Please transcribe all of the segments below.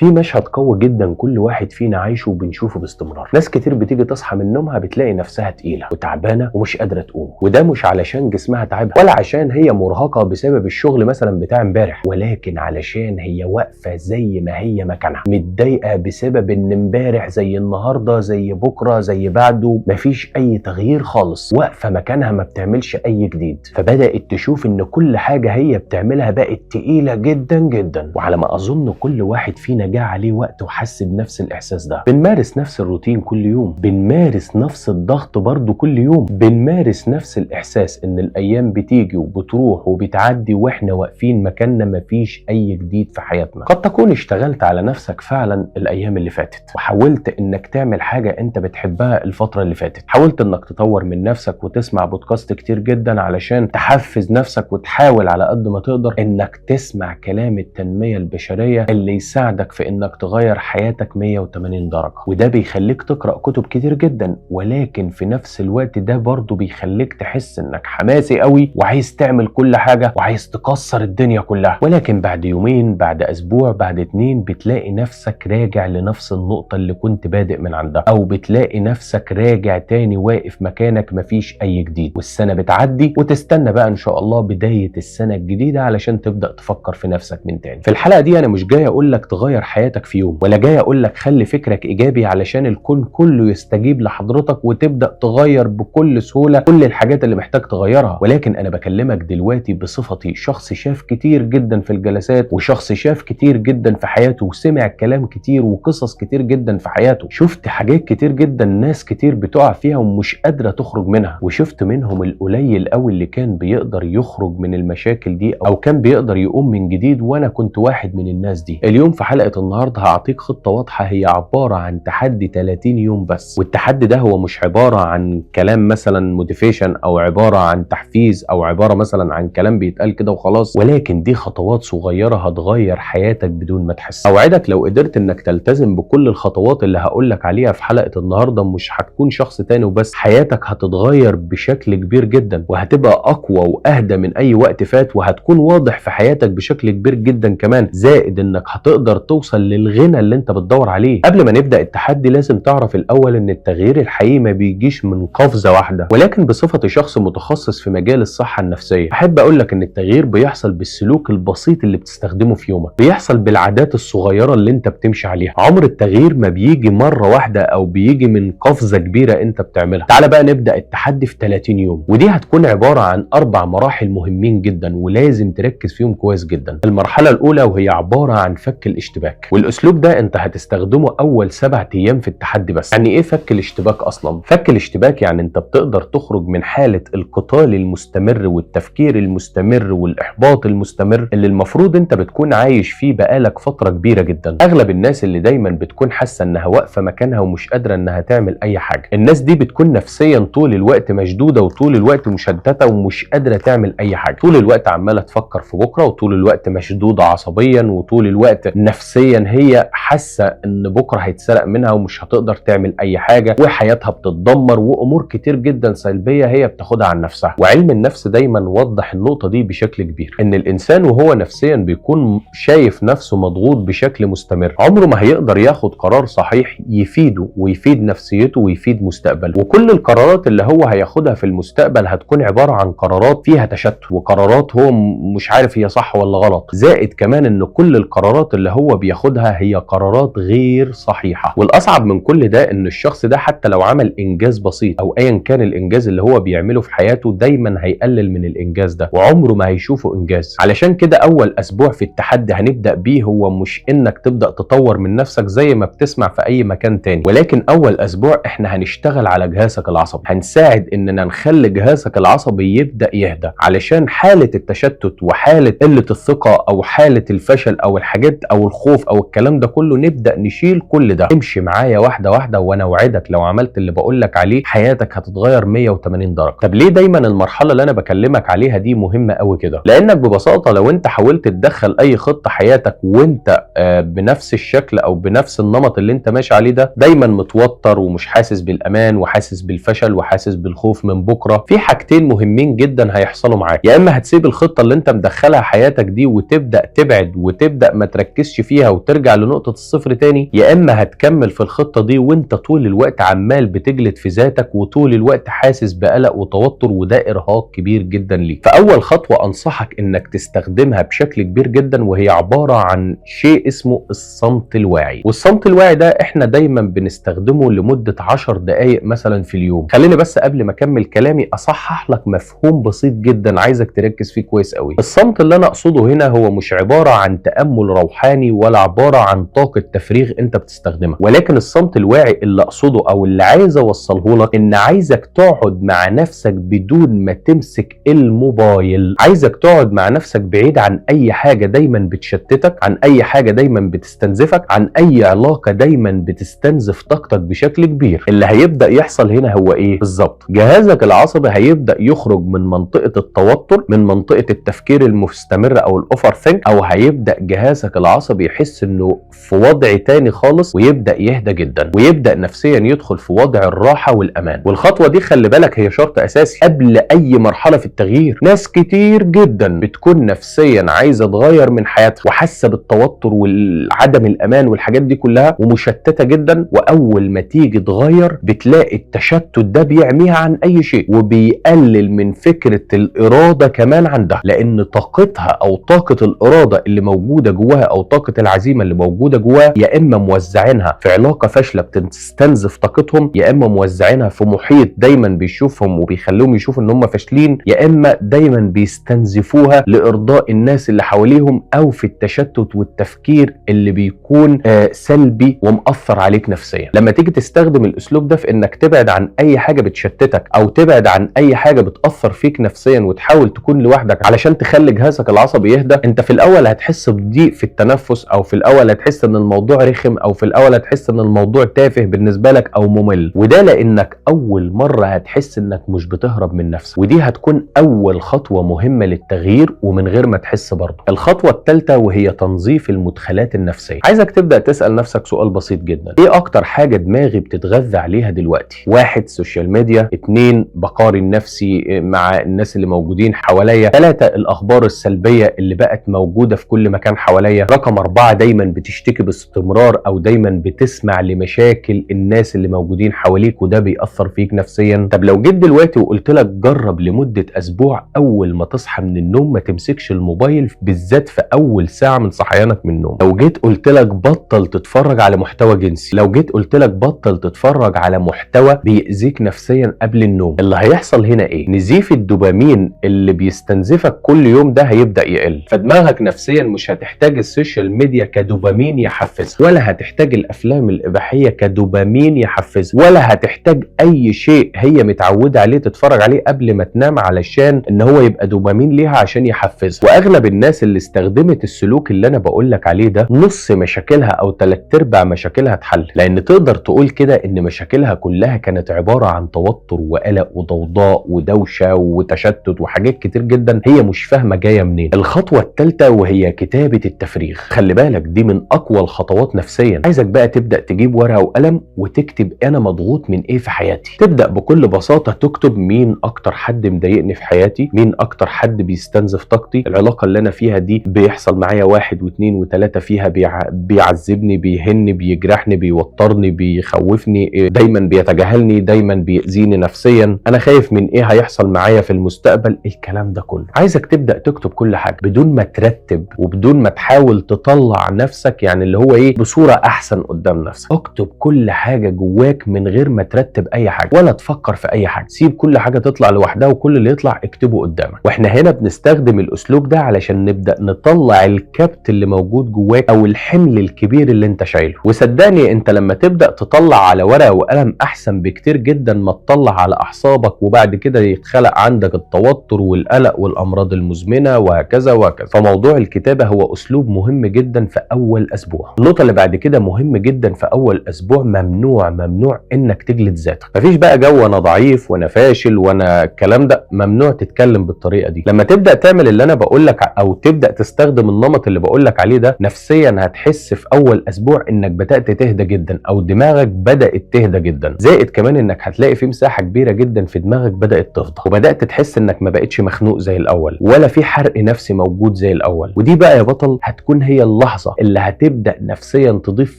في مشهد قوي جدا كل واحد فينا عايشه وبنشوفه باستمرار. ناس كتير بتيجي تصحى من نومها بتلاقي نفسها تقيلة وتعبانه ومش قادرة تقوم، وده مش علشان جسمها تعبها ولا عشان هي مرهقة بسبب الشغل مثلا بتاع امبارح، ولكن علشان هي واقفة زي ما هي مكانها، متضايقة بسبب ان امبارح زي النهارده زي بكره زي بعده، مفيش اي تغيير خالص، واقفة مكانها ما بتعملش اي جديد. فبدات تشوف ان كل حاجة هي بتعملها بقت تقيلة جدا جدا. وعلى ما اظن كل واحد فينا جه عليه وقت وحس بنفس الاحساس ده. بنمارس نفس الروتين كل يوم، بنمارس نفس الضغط برضو كل يوم، بنمارس نفس الاحساس ان الايام بتيجي وبتروح وبتعدي واحنا واقفين مكاننا، مفيش اي جديد في حياتنا. قد تكون اشتغلت على نفسك فعلا الايام اللي فاتت، وحاولت انك تعمل حاجة انت بتحبها الفترة اللي فاتت، حاولت انك تطور من نفسك وتسمع بودكاست كتير جدا علشان تحفز نفسك، وتحاول على قد ما تقدر انك تسمع كلام التنمية البشرية اللي يساعدك في انك تغير حياتك 180 درجة. وده بيخليك تقرأ كتب كتير جدا، ولكن في نفس الوقت ده برضو بيخليك تحس انك حماسي قوي وعايز تعمل كل حاجة وعايز تكسر الدنيا كلها. ولكن بعد يومين، بعد اسبوع، بعد اتنين، بتلاقي نفسك راجع لنفس النقطة اللي كنت بادئ من عندها، او بتلاقي نفسك راجع تاني واقف مكانك مفيش اي جديد. والسنة بتعدي وتستنى بقى ان شاء الله بداية السنة الجديدة علشان تبدأ تفكر في نفسك من تاني. في الحلقة دي انا مش جاي اقول لك تغير حياتك في يوم، ولا جاي اقول لك خلي فكرك ايجابي علشان الكون كله يستجيب لحضرتك وتبدا تغير بكل سهولة كل الحاجات اللي محتاج تغيرها. ولكن انا بكلمك دلوقتي بصفتي شخص شاف كتير جدا في الجلسات، وشخص شاف كتير جدا في حياته، وسمع كلام كتير وقصص كتير جدا في حياته، شفت حاجات كتير جدا ناس كتير بتقع فيها ومش قادرة تخرج منها، وشفت منهم القليل قوي اللي كان بيقدر يخرج من المشاكل دي او كان بيقدر يقوم من جديد، وانا كنت واحد من الناس دي. اليوم في حلقة النهارده هعطيك خطة واضحة هي عبارة عن تحدي 30 يوم بس، والتحدي ده هو مش عبارة عن كلام مثلا motivation او عبارة عن تحفيز او عبارة مثلا عن كلام بيتقال كده وخلاص، ولكن دي خطوات صغيرة هتغير حياتك بدون ما تحس. اوعدك لو قدرت انك تلتزم بكل الخطوات اللي هقولك عليها في حلقة النهارده مش هتكون شخص تاني وبس، حياتك هتتغير بشكل كبير جدا، وهتبقى اقوى واهدى من اي وقت فات، وهتكون واضح في حياتك بشكل كبير جدا كمان، زائد انك هتقدر توصل للغنى اللي انت بتدور عليه. قبل ما نبدأ التحدي لازم تعرف الاول ان التغيير الحقيقي ما بيجيش من قفزة واحدة، ولكن بصفتي شخص متخصص في مجال الصحة النفسية احب اقول لك ان التغيير بيحصل بالسلوك البسيط اللي بتستخدمه في يومك، بيحصل بالعادات الصغيرة اللي انت بتمشي عليها. عمر التغيير ما بيجي مرة واحدة او بيجي من قفزة كبيرة انت بتعملها. تعال بقى نبدأ التحدي في 30 يوم، ودي هتكون عبارة عن 4 مراحل مهمين جدا ولازم تركز فيهم كويس جدا. المرحلة الاولى وهي عبارة عن فك الاشتباك، والاسلوب ده انت هتستخدمه اول 7 ايام في التحدي بس. يعني ايه فك الاشتباك اصلا؟ فك الاشتباك يعني انت بتقدر تخرج من حالة القتال المستمر والتفكير المستمر والاحباط المستمر اللي المفروض انت بتكون عايش فيه بقالك فترة كبيرة جدا. اغلب الناس اللي دايما بتكون حاسة انها واقفة مكانها ومش قادرة انها تعمل اي حاجة، الناس دي بتكون نفسيا طول الوقت مشدودة وطول الوقت مشتتة ومش قادرة تعمل اي حاجة، طول الوقت عمالة تفكر في بكرة، وطول الوقت مشدودة عصبيا، وطول الوقت نفسيا هي حاسه ان بكره هيتسرق منها ومش هتقدر تعمل اي حاجة وحياتها بتتدمر، وامور كتير جدا سلبية هي بتاخدها عن نفسها. وعلم النفس دايما وضح النقطة دي بشكل كبير، ان الانسان وهو نفسيا بيكون شايف نفسه مضغوط بشكل مستمر، عمره ما هيقدر ياخد قرار صحيح يفيده ويفيد نفسيته ويفيد مستقبله، وكل القرارات اللي هو هياخدها في المستقبل هتكون عبارة عن قرارات فيها تشتت وقرارات هو مش عارف هي صح ولا غلط، زائد كمان ان كل القرارات اللي هو بياخدها هي قرارات غير صحيحة. والأصعب من كل ده إن الشخص ده حتى لو عمل إنجاز بسيط أو أيا كان الإنجاز اللي هو بيعمله في حياته دايما هيقلل من الإنجاز ده وعمره ما هيشوفه إنجاز. علشان كده أول أسبوع في التحدي هنبدأ بيه هو مش إنك تبدأ تطور من نفسك زي ما بتسمع في أي مكان تاني، ولكن أول أسبوع إحنا هنشتغل على جهازك العصبي، هنساعد إننا نخلي جهازك العصبي يبدأ يهدى، علشان حالة التشتت وحالة قلة الثقة أو حالة الفشل أو الحاجات أو الخوف او الكلام ده كله نبدا نشيل كل ده. امشي معايا واحدة واحدة وانا اوعدك لو عملت اللي بقول لك عليه حياتك هتتغير 180 درجه. طب ليه دايما المرحلة اللي انا بكلمك عليها دي مهمة قوي كده؟ لانك ببساطة لو انت حاولت تدخل اي خطه حياتك وانت بنفس الشكل او بنفس النمط اللي انت ماشي عليه ده، دايما متوتر ومش حاسس بالامان وحاسس بالفشل وحاسس بالخوف من بكره، في حاجتين مهمين جدا هيحصلوا معاك. يا اما هتسيب الخطة اللي انت مدخلها حياتك دي وتبدا تبعد وتبدا ما تركزش فيها فيها وترجع لنقطة الصفر تاني، يا اما هتكمل في الخطة دي وانت طول الوقت عمال بتجلد في ذاتك وطول الوقت حاسس بقلق وتوتر، وده ارهاق كبير جدا ليك. فاول خطوة انصحك انك تستخدمها بشكل كبير جدا، وهي عبارة عن شيء اسمه الصمت الواعي. والصمت الواعي ده احنا دايما بنستخدمه لمدة 10 دقائق مثلا في اليوم. خليني بس قبل ما اكمل كلامي اصحح لك مفهوم بسيط جدا عايزك تركز فيه كويس قوي. الصمت اللي انا اقصده هنا هو مش عبارة عن تأمل روحاني ولا عبارة عن طاقة تفريغ انت بتستخدمها، ولكن الصمت الواعي اللي اقصده او اللي عايز اوصله لك ان عايزك تقعد مع نفسك بدون ما تمسك الموبايل. عايزك تقعد مع نفسك بعيد عن اي حاجة دايما بتشتتك، عن اي حاجة دايما بتستنزفك، عن اي علاقة دايما بتستنزف طاقتك بشكل كبير. اللي هيبدأ يحصل هنا هو ايه بالظبط؟ جهازك العصبي هيبدأ يخرج من منطقة التوتر، من منطقة التفكير المستمر او ال overthink، او هيبدأ جهازك العصبي يحس انه في وضع تاني خالص ويبدأ يهدى جدا، ويبدأ نفسيا يدخل في وضع الراحة والامان. والخطوة دي خلي بالك هي شرط اساسي قبل اي مرحلة في التغيير. ناس كتير جدا بتكون نفسيا عايزة تغير من حياتها وحاسة بالتوتر والعدم الامان والحاجات دي كلها ومشتتة جدا، واول ما تيجي تغير بتلاقي التشتت ده بيعميها عن اي شيء وبيقلل من فكرة الارادة كمان عندها، لان طاقتها او طاقة الارادة اللي موجودة جواها او طاقة العزيمة اللي موجودة جواها يا اما موزعينها في علاقة فاشلة بتستنزف طاقتهم، يا اما موزعينها في محيط دايما بيشوفهم وبيخليهم يشوفوا ان هم فاشلين، يا اما دايما بيستنزفوها لارضاء الناس اللي حواليهم او في التشتت والتفكير اللي بيكون سلبي ومأثر عليك نفسيا. لما تيجي تستخدم الاسلوب ده في انك تبعد عن اي حاجة بتشتتك او تبعد عن اي حاجة بتأثر فيك نفسيا وتحاول تكون لوحدك علشان تخلي جهازك العصبي يهدى، انت في الاول هتحس بضيق في التنفس، او في الاول هتحس ان الموضوع رخم، او في الاول هتحس ان الموضوع تافه بالنسبة لك او ممل، وده لانك اول مرة هتحس انك مش بتهرب من نفسك، ودي هتكون اول خطوة مهمة للتغيير ومن غير ما تحس برضه. الخطوة الثالثة وهي تنظيف المدخلات النفسية. عايزك تبدا تسال نفسك سؤال بسيط جدا: ايه اكتر حاجة دماغي بتتغذى عليها دلوقتي؟ 1 social media، 2 بقارن نفسي مع الناس اللي موجودين حواليا، 3 الاخبار السلبية اللي بقت موجودة في كل مكان حواليا، رقم 4 دايما بتشتكي باستمرار او دايما بتسمع لمشاكل الناس اللي موجودين حواليك وده بيأثر فيك نفسيا. طب لو جيت دلوقتي وقلت لك جرب لمدة اسبوع اول ما تصحى من النوم ما تمسكش الموبايل، بالذات في اول ساعة من صحيانك من النوم. لو جيت قلت لك بطل تتفرج على محتوى جنسي، لو جيت قلت لك بطل تتفرج على محتوى بيأذيك نفسيا قبل النوم، اللي هيحصل هنا ايه؟ نزيف الدوبامين اللي بيستنزفك كل يوم ده هيبدأ يقل، فدماغك نفسيا مش هتحتاج ال social media كدوبامين يحفزها، ولا هتحتاج الافلام الاباحية كدوبامين يحفزها، ولا هتحتاج اي شيء هي متعوده عليه تتفرج عليه قبل ما تنام علشان ان هو يبقى دوبامين ليها عشان يحفزها. واغلب الناس اللي استخدمت السلوك اللي انا بقول لك عليه ده نص مشاكلها او 3/4 مشاكلها اتحل، لان تقدر تقول كده ان مشاكلها كلها كانت عبارة عن توتر وقلق وضوضاء ودوشه وتشتت وحاجات كتير جدا هي مش فاهمه جاية منين. الخطوة الثالثة وهي كتابه التفريغ. خلي بالك دي من اقوى الخطوات نفسيا. عايزك بقى تبدا تجيب ورقة وقلم وتكتب انا مضغوط من ايه في حياتي. تبدا بكل بساطة تكتب مين اكتر حد مضايقني في حياتي، مين اكتر حد بيستنزف طاقتي، العلاقة اللي انا فيها دي بيحصل معايا 1 و2 و3 فيها بيعذبني، بيهني، بيجرحني، بيوترني، بيخوفني، دايما بيتجاهلني، دايما بيأذيني نفسيا، انا خايف من ايه هيحصل معايا في المستقبل، الكلام ده كله. عايزك تبدا تكتب كل حاجة بدون ما ترتب وبدون ما تحاول تطلع نفسك يعني اللي هو ايه بصورة احسن قدام نفسك. اكتب كل حاجة جواك من غير ما ترتب اي حاجة ولا تفكر في اي حاجة، سيب كل حاجة تطلع لوحدها وكل اللي يطلع اكتبه قدامك. واحنا هنا بنستخدم الاسلوب ده علشان نبدا نطلع الكبت اللي موجود جواك او الحمل الكبير اللي انت شايله. وصدقني انت لما تبدا تطلع على ورقة وقلم احسن بكتير جدا ما تطلع على اعصابك وبعد كده يتخلق عندك التوتر والقلق والامراض المزمنة وهكذا وهكذا. فموضوع الكتابة هو اسلوب مهم جدا في اول اسبوع. النقطة اللي بعد كده مهم جدا في اول اسبوع، ممنوع ممنوع انك تجلد ذاتك. مفيش بقى جو انا ضعيف وانا فاشل وانا الكلام ده، ممنوع تتكلم بالطريقة دي. لما تبدا تعمل اللي انا بقول لك او تبدا تستخدم النمط اللي بقول لك عليه ده، نفسيا هتحس في اول اسبوع انك بدات تهدى جدا او دماغك بدات تهدى جدا. زائد كمان انك هتلاقي في مساحة كبيرة جدا في دماغك بدات تفضى، وبدات تحس انك ما بقتش مخنوق زي الاول ولا في حرق نفسي موجود زي الاول. ودي بقى يا بطل هتكون هي اللحظة اللحظة اللي هتبدا نفسيا تضيف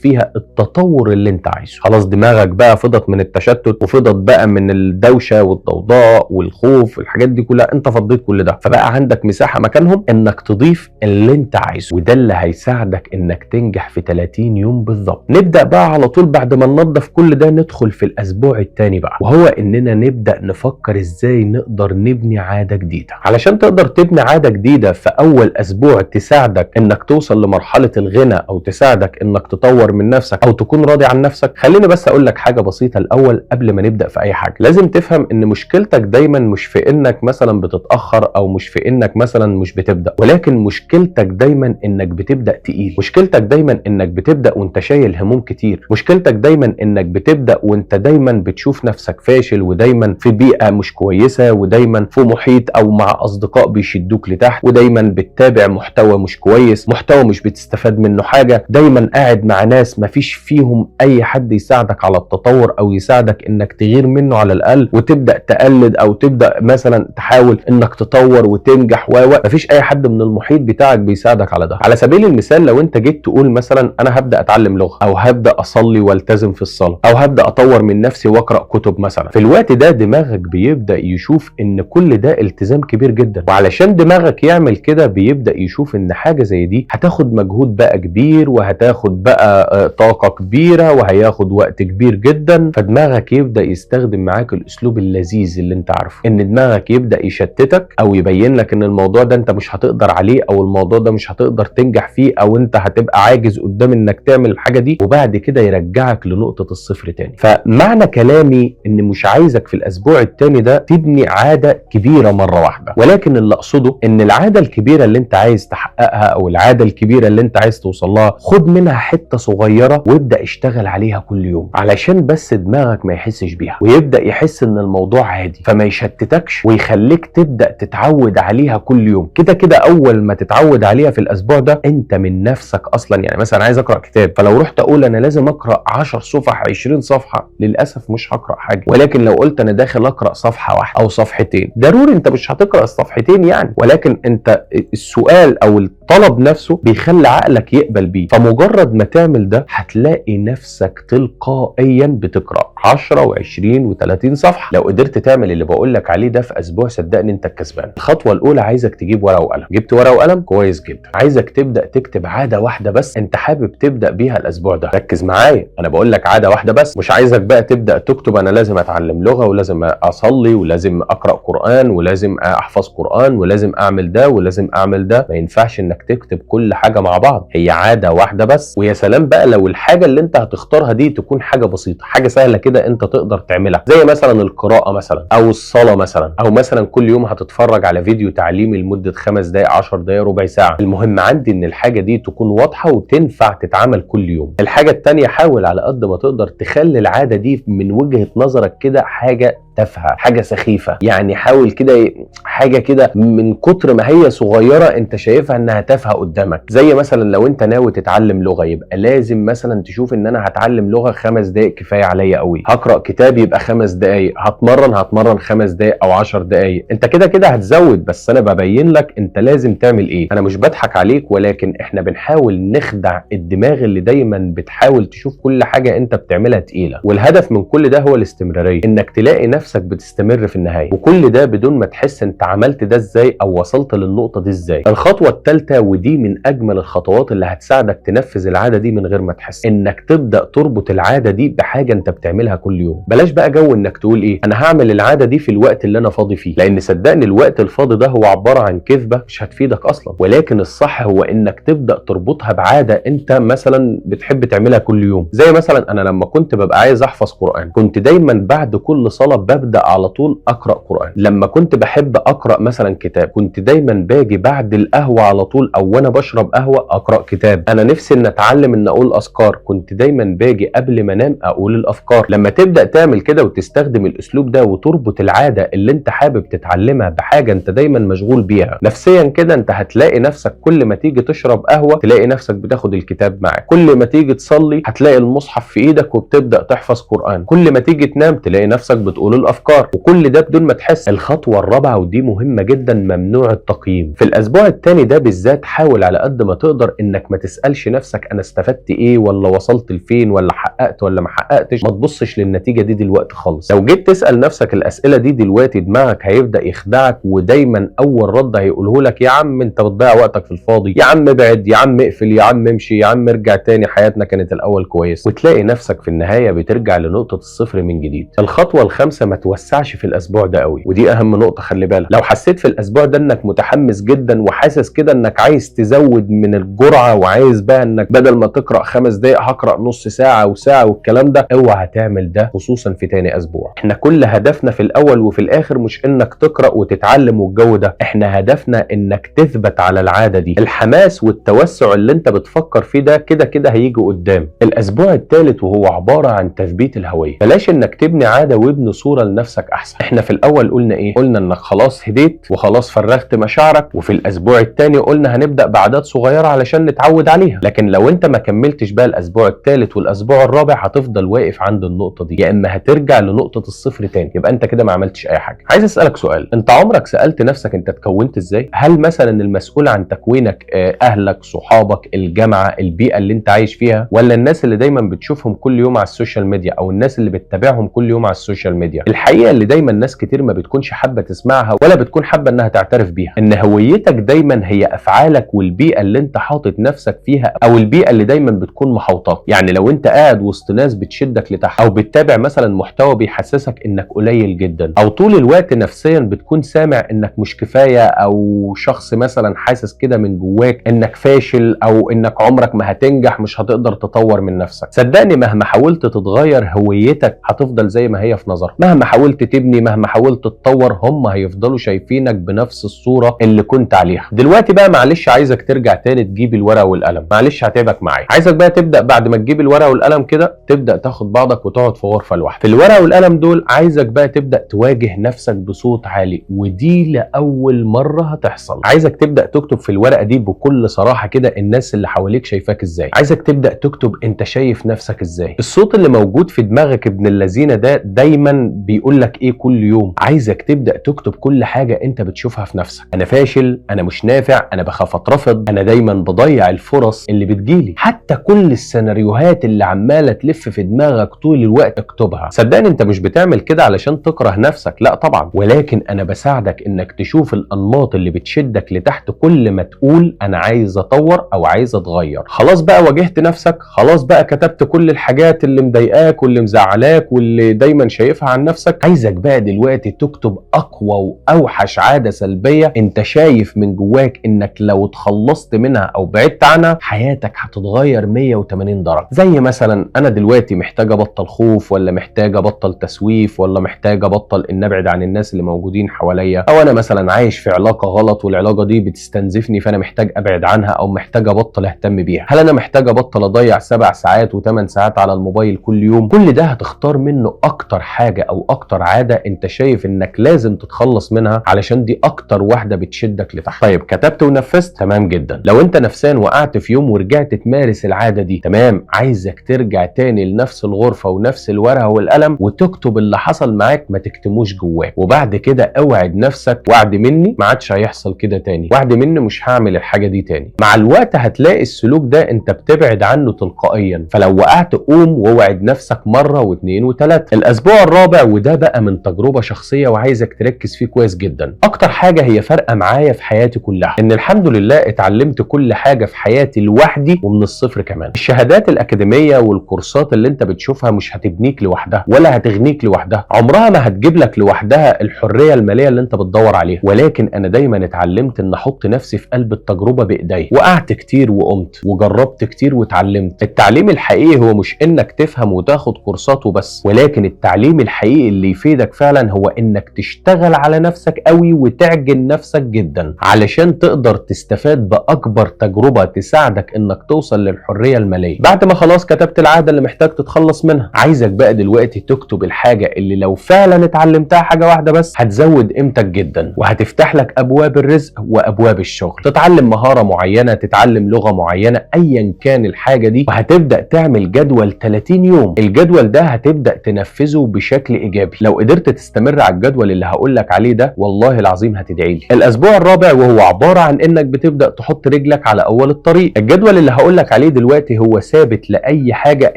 فيها التطور اللي انت عايزه. خلاص دماغك بقى فضت من التشتت، وفضت بقى من الدوشة والضوضاء والخوف والحاجات دي كلها، انت فضيت كل ده، فبقى عندك مساحة مكانهم انك تضيف اللي انت عايزه، وده اللي هيساعدك انك تنجح في 30 يوم بالظبط. نبدا بقى على طول بعد ما ننظف كل ده ندخل في الاسبوع الثاني بقى، وهو اننا نبدا نفكر ازاي نقدر نبني عادة جديدة. علشان تقدر تبني عادة جديدة في اول اسبوع تساعدك انك توصل لمرحلة الغنى، او تساعدك انك تطور من نفسك، او تكون راضي عن نفسك، خليني بس اقول لك حاجة بسيطة الاول قبل ما نبدا في اي حاجة. لازم تفهم ان مشكلتك دايما مش في انك مثلا بتتاخر، او مش في انك مثلا مش بتبدا، ولكن مشكلتك دايما انك بتبدا تقيل، مشكلتك دايما انك بتبدا وانت شايل هموم كتير، مشكلتك دايما انك بتبدا وانت دايما بتشوف نفسك فاشل، ودايما في بيئة مش كويسة، ودايما في محيط او مع اصدقاء بيشدوك لتحت، ودايما بتتابع محتوى مش كويس، محتوى مش بتستفاد منه حاجة، دايما قاعد مع ناس مفيش فيهم اي حد يساعدك على التطور او يساعدك انك تغير منه على الاقل وتبدا تقلد، او تبدا مثلا تحاول انك تطور وتنجح و مفيش اي حد من المحيط بتاعك بيساعدك على ده. على سبيل المثال لو انت جيت تقول مثلا انا هبدا اتعلم لغة، او هبدا اصلي والتزم في الصلاة، او هبدا اطور من نفسي واقرا كتب مثلا، في الوقت ده دماغك بيبدا يشوف ان كل ده التزام كبير جدا، وعلشان دماغك يعمل كده بيبدا يشوف ان حاجة زي دي هتاخد مجهود بقى كبير، وهتاخد بقى طاقة كبيرة، وهياخد وقت كبير جدا. فدماغك يبدا يستخدم معاك الاسلوب اللذيذ اللي انت عارفه، ان دماغك يبدا يشتتك او يبين لك ان الموضوع ده انت مش هتقدر عليه، او الموضوع ده مش هتقدر تنجح فيه، او انت هتبقى عاجز قدام انك تعمل الحاجة دي، وبعد كده يرجعك لنقطة الصفر تاني. فمعنى كلامي ان مش عايزك في الاسبوع التاني ده تبني عادة كبيرة مرة واحدة، ولكن اللي اقصده ان العادة الكبيرة اللي انت عايز تحققها او العادة الكبيرة اللي انت عايز توصل لها، خد منها حتة صغيرة وابدا اشتغل عليها كل يوم، علشان بس دماغك ما يحسش بيها ويبدا يحس ان الموضوع عادي، فما يشتتكش ويخليك تبدا تتعود عليها كل يوم. كده كده اول ما تتعود عليها في الاسبوع ده انت من نفسك اصلا، يعني مثلا عايز اقرا كتاب، فلو رحت اقول انا لازم اقرا 10 صفح 20 صفحة، للاسف مش هقرا حاجة. ولكن لو قلت انا داخل اقرا صفحة واحدة او صفحتين، ضروري انت مش هتقرا الصفحتين يعني، ولكن انت السؤال او الطلب نفسه بيخلي عقلك يقبل بيه. فمجرد ما تعمل ده هتلاقي نفسك تلقائيا بتقرا 10 و20 و30 صفحة. لو قدرت تعمل اللي بقول لك عليه ده في اسبوع صدقني انت الكسبان. الخطوة الاولى عايزك تجيب ورقة وقلم. جبت ورقة وقلم؟ كويس جدا. عايزك تبدا تكتب عادة واحدة بس انت حابب تبدا بيها الاسبوع ده. ركز معايا، انا بقول لك عادة واحدة بس، مش عايزك بقى تبدا تكتب انا لازم اتعلم لغة، ولازم اصلي، ولازم اقرا قران، ولازم احفظ قران، ولازم اعمل ده، ولازم اعمل ده. ما ينفعش انك تكتب كل حاجة مع بعض، هي عادة واحدة بس. ويا سلام بقى لو الحاجة اللي انت هتختارها دي تكون حاجة بسيطة، حاجة سهلة كده انت تقدر تعملها، زي مثلا القراءة مثلا، او الصلاة مثلا، او مثلا كل يوم هتتفرج على فيديو تعليمي لمدة 5 دقائق 10 دقائق ربع ساعة. المهم عندي ان الحاجة دي تكون واضحة وتنفع تتعمل كل يوم. الحاجة الثانية، حاول على قد ما تقدر تخلي العادة دي من وجهه نظرك كده حاجة تافهة، حاجة سخيفة، يعني حاول كده حاجة كده من كتر ما هي صغيرة انت شايفها انها تافهة قدامك. زي مثلا لو انت ناوي تتعلم لغة، يبقى لازم مثلا تشوف ان انا هتعلم لغة 5 دقائق كفاية عليا قوي، هقرا كتاب يبقى 5 دقائق، هتمرن 5 دقائق او 10 دقائق. انت كده كده هتزود، بس انا ببين لك انت لازم تعمل ايه. انا مش بضحك عليك، ولكن احنا بنحاول نخدع الدماغ اللي دايما بتحاول تشوف كل حاجة انت بتعملها تقيلة. والهدف من كل ده هو الاستمرارية، انك تلاقي نفسك بتستمر في النهاية، وكل ده بدون ما تحس انت عملت ده ازاي او وصلت للنقطة دي ازاي. الخطوة الثالثة، ودي من اجمل الخطوات اللي هتساعدك تنفذ العادة دي من غير ما تحس، انك تبدا تربط العادة دي بحاجة انت بتعملها كل يوم. بلاش بقى جو انك تقول ايه انا هعمل العادة دي في الوقت اللي انا فاضي فيه، لان صدقني الوقت الفاضي ده هو عبارة عن كذبه مش هتفيدك اصلا. ولكن الصح هو انك تبدا تربطها بعادة انت مثلا بتحب تعملها كل يوم. زي مثلا انا لما كنت ببقى عايز احفظ قران، كنت دايما بعد كل صلاة ببدا على طول اقرا قران. لما كنت بحب اقرا مثلا كتاب، كنت دايما باجي بعد القهوة على طول او وانا بشرب قهوة اقرا كتاب. انا نفسي ان اتعلم ان اقول اذكار، كنت دايما باجي قبل ما انام اقول الافكار. لما تبدا تعمل كده وتستخدم الاسلوب ده وتربط العادة اللي انت حابب تتعلمها بحاجة انت دايما مشغول بيها نفسيا كده، انت هتلاقي نفسك كل ما تيجي تشرب قهوة تلاقي نفسك بتاخد الكتاب معاك، كل ما تيجي تصلي هتلاقي المصحف في ايدك وبتبدا تحفظ قران، كل ما تيجي تنام تلاقي نفسك بتقول الافكار، وكل ده بدون ما تحس. الخطوة الرابعة ودي مهمة جدا، ممنوع التقييم. في الاسبوع الثاني ده بالذات حاول على قد ما تقدر انك ما تسالش نفسك انا استفدت ايه ولا وصلت لفين ولا حققت ولا ما حققتش، ما تبصش للنتيجة دي دلوقتي خالص. لو جيت تسال نفسك الاسئلة دي دلوقتي دماغك هيبدا يخدعك، ودايما اول رد هيقوله لك يا عم انت بتضيع وقتك في الفاضي، يا عم ابعد، يا عم اقفل، يا عم امشي، يا عم ارجع تاني، حياتنا كانت الاول كويس. وتلاقي نفسك في النهاية بترجع لنقطة الصفر من جديد. الخطوة الخامسة، ما توسعش في الاسبوع ده قوي، ودي اهم نقطة خلي بالك. لو حسيت في الاسبوع ده انك متحمس جدا وحاسس كده انك عايز تزود من الجرعة وعايز بقى انك بدل ما تقرا 5 دقائق هقرا نص ساعة وساعة والكلام ده، اوعى تعمل ده، خصوصا في تاني اسبوع. احنا كل هدفنا في الاول وفي الاخر مش انك تقرا وتتعلم والجو ده، احنا هدفنا انك تثبت على العادة دي. الحماس والتوسع اللي انت بتفكر فيه ده كده كده هيجي قدام. الاسبوع الثالث وهو عبارة عن تثبيت الهوية. بلاش انك تبني عادة وابني صوره لنفسك احسن. احنا في الاول قلنا ايه؟ قلنا انك خلاص هديت وخلاص فرغت مشاعرك، وفي الاسبوع الثاني قلنا هنبدا بعادات صغيرة علشان نتعود عليها. لكن لو انت ما كملتش بقى الاسبوع الثالث والاسبوع الرابع هتفضل واقف عند النقطة دي، يا اما هترجع لنقطة الصفر تاني، يبقى انت كده ما عملتش اي حاجة. عايز اسالك سؤال، انت عمرك سالت نفسك انت اتكونت ازاي؟ هل مثلا المسؤول عن تكوينك اهلك، صحابك، الجامعة، البيئة اللي انت عايش فيها، ولا الناس اللي دايما بتشوفهم كل يوم على ال social media او الناس اللي بتتابعهم كل يوم على ال social media؟ الحقيقة اللي دايما ناس كتير ما بتكونش حابة تسمعها ولا بتكون حابة انها تعترف بيها، ان هويتك دايما هي افعالك والبيئة اللي انت حاطط نفسك فيها او البيئة اللي دايما بتكون محوطاك. يعني لو انت قاعد وسط ناس بتشدك لتحت، او بتتابع مثلا محتوى بيحسسك انك قليل جدا، او طول الوقت نفسيا بتكون سامع انك مش كفاية، او شخص مثلا حاسس كده من جواك انك فاشل او انك عمرك ما هتنجح، مش هتقدر تطور من نفسك، صدقني مهما حاولت تتغير هويتك هتفضل زي ما هي في نظرك. مهما حاولت تبني، مهما حاولت تتطور، هم هيفضلوا شايفينك بنفس الصورة اللي كنت عليها. دلوقتي بقى معلش عايزك ترجع تاني تجيب الورقة والقلم، معلش هتعبك معايا. عايزك بقى تبدا بعد ما تجيب الورقة والقلم كده تبدا تاخد بعضك وتقعد في غرفة لوحدك. في الورقة والقلم دول عايزك بقى تبدا تواجه نفسك بصوت عالي، ودي لاول مرة هتحصل. عايزك تبدا تكتب في الورقة دي بكل صراحة كده الناس اللي حواليك شايفاك ازاي، عايزك تبدا تكتب انت شايف نفسك ازاي، الصوت اللي موجود في دماغك ابن اللذينه ده دايما بيقول لك ايه كل يوم. عايزك تبدا تكتب كل حاجة انت بتشوفها في نفسك، انا فاشل، انا مش نافع، انا بخاف اترفض، انا دايما بضيع الفرص اللي بتجيلي، حتى كل السيناريوهات اللي عماله تلف في دماغك طول الوقت اكتبها. صدقني انت مش بتعمل كده علشان تكره نفسك، لا طبعا، ولكن انا بساعدك انك تشوف الانماط اللي بتشدك لتحت كل ما تقول انا عايز اطور او عايز اتغير. خلاص بقى واجهت نفسك، خلاص بقى كتبت كل الحاجات اللي مضايقاك واللي مزعلاك واللي دايما شايفها عن نفسك. عايزك بقى دلوقتي تكتب اقوى واوحش عادة سلبية انت شايف من جواك انك لو اتخلصت منها او بعدت عنها حياتك هتتغير 180 درجه. زي مثلا انا دلوقتي محتاج ابطل خوف، ولا محتاج ابطل تسويف، ولا محتاج ابطل ان ابعد عن الناس اللي موجودين حواليا، او انا مثلا عايش في علاقة غلط والعلاقة دي بتستنزفني فانا محتاج ابعد عنها او محتاج ابطل اهتم بيها. هل انا محتاج ابطل اضيع 7 ساعات و8 ساعات على الموبايل كل يوم؟ كل ده هتختار منه اكتر حاجة او اكتر عادة انت شايف انك لازم تتخلص منها علشان دي اكتر واحدة بتشدك لتحت. طيب كتبت ونفذت، تمام جدا. لو انت نفسيا وقعت في يوم ورجعت تمارس العادة دي، تمام، عايزك ترجع تاني لنفس الغرفة ونفس الورقة والقلم وتكتب اللي حصل معاك، ما تكتموش جواك. وبعد كده اوعد نفسك، وعد مني ما عادش هيحصل كده تاني، وعد مني مش هعمل الحاجة دي تاني. مع الوقت هتلاقي السلوك ده انت بتبعد عنه تلقائيا، فلو وقعت قوم ووعد نفسك مرة واثنين وثلاثة. الاسبوع الرابع، وده بقى من تجربه شخصية وعايزك تركز فيه كويس جدا، اكتر حاجة هي فارقه معايا في حياتي كلها ان الحمد لله اتعلمت كل حاجة في حياتي لوحدي ومن الصفر كمان. الشهادات الاكاديمية والكورسات اللي انت بتشوفها مش هتبنيك لوحدها ولا هتغنيك لوحدها، عمرها ما هتجيب لك لوحدها الحرية المالية اللي انت بتدور عليها. ولكن انا دايما اتعلمت ان احط نفسي في قلب التجربة بايديا، وقعت كتير وقمت وجربت كتير واتعلمت. التعليم الحقيقي هو مش انك تفهم وتاخد كورسات وبس، ولكن التعليم الحقيقي اللي يفيدك فعلا هو انك تشتغل على نفسك قوي وتعجن نفسك جدا علشان تقدر تستفاد باكبر تجربه تساعدك انك توصل للحرية المالية. بعد ما خلاص كتبت العادة اللي محتاج تتخلص منها، عايزك بقى دلوقتي تكتب الحاجة اللي لو فعلا اتعلمتها حاجة واحدة بس هتزود قيمتك جدا وهتفتح لك ابواب الرزق وابواب الشغل. تتعلم مهارة معينة، تتعلم لغة معينة، ايا كان الحاجة دي، وهتبدا تعمل جدول 30 يوم. الجدول ده هتبدا تنفذه بشكل اجباري. ايجابي. لو قدرت تستمر على الجدول اللي هقول لك عليه ده والله العظيم هتدعي لي. الاسبوع الرابع وهو عبارة عن انك بتبدا تحط رجلك على اول الطريق. الجدول اللي هقول لك عليه دلوقتي هو ثابت لاي حاجة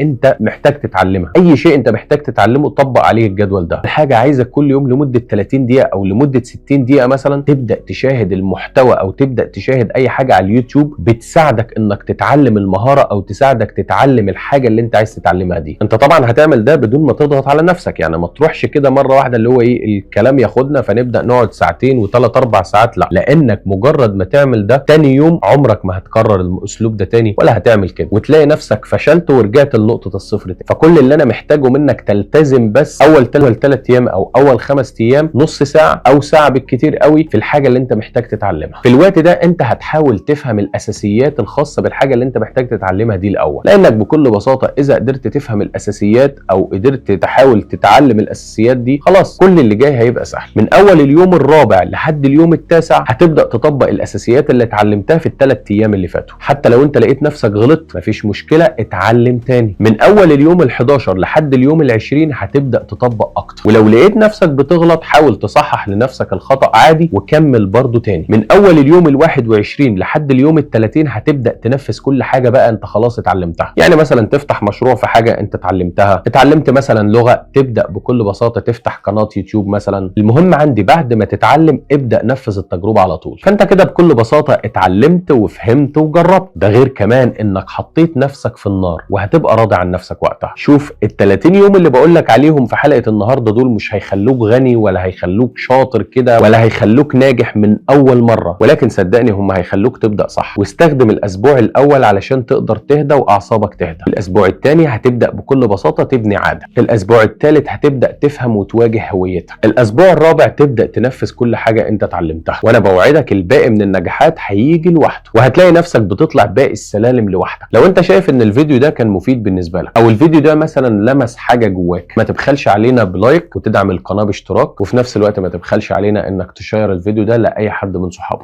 انت محتاج تتعلمها، اي شيء انت محتاج تتعلمه طبق عليه الجدول ده. الحاجة عايزك كل يوم لمدة 30 دقيقة او لمدة 60 دقيقة مثلا تبدا تشاهد المحتوى او تبدا تشاهد اي حاجة على اليوتيوب بتساعدك انك تتعلم المهارة او تساعدك تتعلم الحاجة اللي انت عايز تتعلمها دي. انت طبعا هتعمل ده بدون ما تضغط على نفسك، يعني ما تروحش كده مرة واحدة اللي هو ايه الكلام ياخدنا فنبدا نقعد ساعتين وثلاث اربع ساعات، لا، لانك مجرد ما تعمل ده تاني يوم عمرك ما هتكرر الاسلوب ده تاني ولا هتعمل كده، وتلاقي نفسك فشلت ورجعت لنقطة الصفر تاني. فكل اللي انا محتاجه منك تلتزم بس اول 3 ايام او اول 5 ايام نص ساعة او ساعة بالكتير قوي في الحاجة اللي انت محتاج تتعلمها. في الوقت ده انت هتحاول تفهم الاساسيات الخاصة بالحاجة اللي انت محتاج تتعلمها دي الاول، لانك بكل بساطة اذا قدرت تفهم الاساسيات او قدرت تحاول تتعلم الاساسيات دي خلاص كل اللي جاي هيبقى سهل. من اول اليوم الرابع لحد اليوم التاسع هتبدا تطبق الاساسيات اللي اتعلمتها في ال3 ايام اللي فاتوا. حتى لو انت لقيت نفسك غلطت مفيش مشكلة، اتعلم تاني. من اول اليوم ال11 لحد اليوم ال20 هتبدا تطبق اكتر، ولو لقيت نفسك بتغلط حاول تصحح لنفسك الخطا عادي وكمل برضو تاني. من اول اليوم ال21 لحد اليوم ال30 هتبدا تنفذ كل حاجة بقى انت خلاص اتعلمتها. يعني مثلا تفتح مشروع في حاجة انت اتعلمتها، اتعلمت مثلا لغة تبدا بكل بساطة تفتح قناة يوتيوب مثلا. المهم عندي بعد ما تتعلم ابدا نفذ التجربة على طول. فانت كده بكل بساطة اتعلمت وفهمت وجربت، ده غير كمان انك حطيت نفسك في النار وهتبقى راضي عن نفسك وقتها. شوف ال 30 يوم اللي بقول لك عليهم في حلقة النهارده دول مش هيخلوك غني ولا هيخلوك شاطر كده ولا هيخلوك ناجح من اول مرة، ولكن صدقني هم هيخلوك تبدا صح. واستخدم الاسبوع الاول علشان تقدر تهدى واعصابك تهدى. الاسبوع الثاني هتبدا بكل بساطة تبني عادة. الاسبوع الثالث هتبدا تفهم وتواجه هويتك. الاسبوع الرابع تبدا تنفذ كل حاجة انت اتعلمتها، وانا بوعدك الباقي من النجاحات هيجي لوحده، وهتلاقي نفسك بتطلع باقي السلالم لوحدك. لو انت شايف ان الفيديو ده كان مفيد بالنسبة لك او الفيديو ده مثلا لمس حاجة جواك، ما تبخلش علينا ب like وتدعم القناة باشتراك، وفي نفس الوقت ما تبخلش علينا انك تشير الفيديو ده لاي حد من صحابك.